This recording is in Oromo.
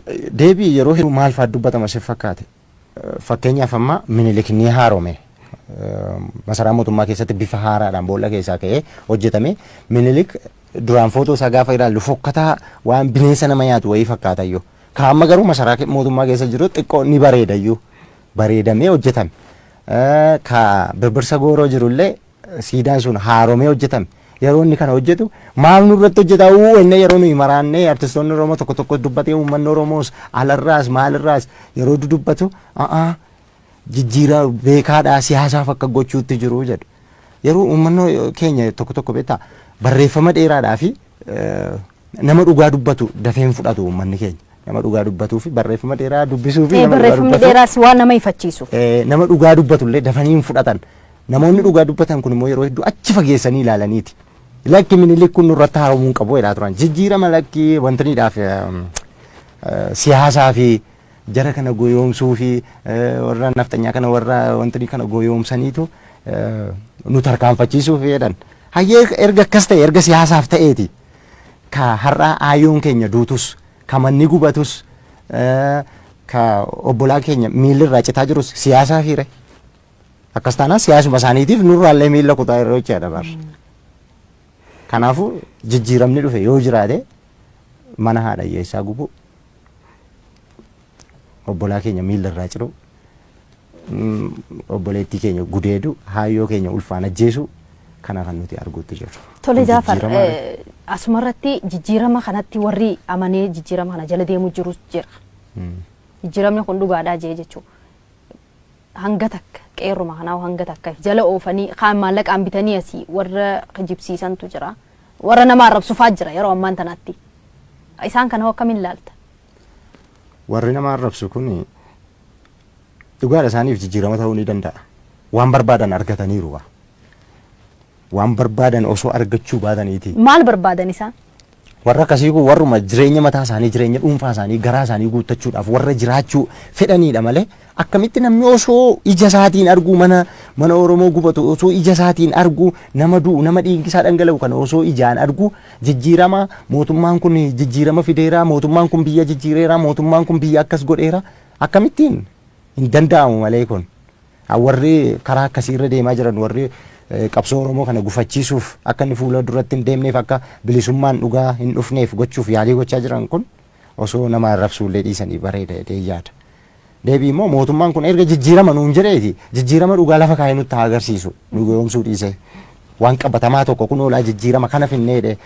Deebii yeroo hedduu maal fa'aa dubbatama si fakkaate? Fakkeenyaaf amma Minilik ni haarome. Masaraa mootummaa keessatti bifa haaraadhaan boolla keessaa ka'ee hojjetame. Minilik duraan footoo isaa gaafa ilaallu fokkataa waan bineensa nama nyaatu wayii fakkaatayyuu. Ka amma garuu masaraa mootummaa keessa jiru xiqqoo ni bareedayyuu. Bareedamee hojjetame. Ka Birbirsa Gooroo jirullee siidaan sun haaromee hojjetame. Yeroo inni kana hojjetu maal nurratti hojjeta uu inni yeroo nuyi maraannee artistoonni Oromoo tokko tokko dubbatee uummanni Oromoos alarraas maalirraas yeroo dudubbatu a'aa jijjiira beekaadhaa siyaasaaf akka gochuutti jiru jedhu. Yeroo uummanni keenya tokko tokko beektaa barreeffama dheeraadhaa fi nama dhugaa dubbatu dafee hin fudhatu uummanni keenya. Nama dhugaa dubbatuu fi barreeffama dheeraa dubbisuu fi nama dhugaa Barreeffamni dubbatu dheeraas waan nama ifachiisu. Nama dhugaa dubbatu illee dafanii hin fudhatan. Namoonni dhugaa dubbatan kun immoo yeroo hedduu achi fageessanii ilaalaniiti. Lakki Minilik kun nurratti haaromuu hin qabu jedhaa turan. Jijjiirama lakki wantaniidhaaf siyaasaa fi jara kana goyoomsuu fi warra nafxanyaa kana warra wantanii kana goyoomsaniitu nu tarkaanfachiisuuf jedhan. Hayyee erga akkas ta'e erga siyaasaaf ta'eeti. Ka har'aa aayyoon keenya duutus, ka manni gubatus, ka obbolaa keenya miilli irraa citaa jirus siyaasaa fiire. Akkas taanaan siyaasuma isaaniitiif nurraallee miilla kutaa irra jechaadha bar. Kanaafuu jijjiiramni dhufe yoo jiraate mana haadha hiyyeessaa gubuu, obbolaa keenya miilla irraa ciruu, obboleettii keenya gudeedu, haayyoo keenya ulfaan ajjeesuu kana kan nuti arguutti jirru. Tole Kun Jaafar, jijjiirama asumarratti jijjiirama kanatti warri amanee jijjiirama kana jala deemu jirus jira. Jijjiiramni kun dhugaadhaa jee jechuudha. Hanga takka qeerruma kanaa hanga takka jala oofanii kaan maallaqaan bitanii asii warra kijibsiisantu jira. Warra nama arrabsufaa jira yeroo ammaan tanaatti. Isaan kana hoo akkamiin ilaalta? Warri nama arrabsu kun dhugaadha isaaniif jijjiirama ta'uu ni danda'a. Waan barbaadan argataniiru waa. Waan barbaadan osoo argachuu baataniiti. Maal barbaadan isaan? Warra akkasii kun warruma jireenya mataa isaanii, jireenya dhuunfaa isaanii, garaa isaanii guuttachuudhaaf warra jiraachuu fedhaniidha malee akkamitti namni osoo ija isaatiin arguu mana mana Oromoo gubatu osoo ija isaatiin arguu nama du'u nama dhiigni isaa dhangala'u kana osoo ijaan arguu jijjiirama mootummaan kun jijjiirama fideera mootummaan kun biyya jijjiireera mootummaan kun biyya akkas godheera akkamittiin hin danda'amu malee kun. Warri karaa akkasii irra deemaa jiran warri qabsoo Oromoo kana gufachiisuuf akka inni fuula duratti hin deemneef akka bilisummaan dhugaa hin dhufneef gochuuf yaalii gochaa jiran kun osoo nama arrabsuullee dhiisanii bareeda jedhee yaada. Deebii immoo mootummaan kun erga jijjiirama nuun jedheeti jijjiirama dhugaa lafa kaa'ee nutti haa agarsiisu nu goyoomsuu dhiisee waan qabatamaa tokko kun oolaa jijjiirama kana finnee jedhee.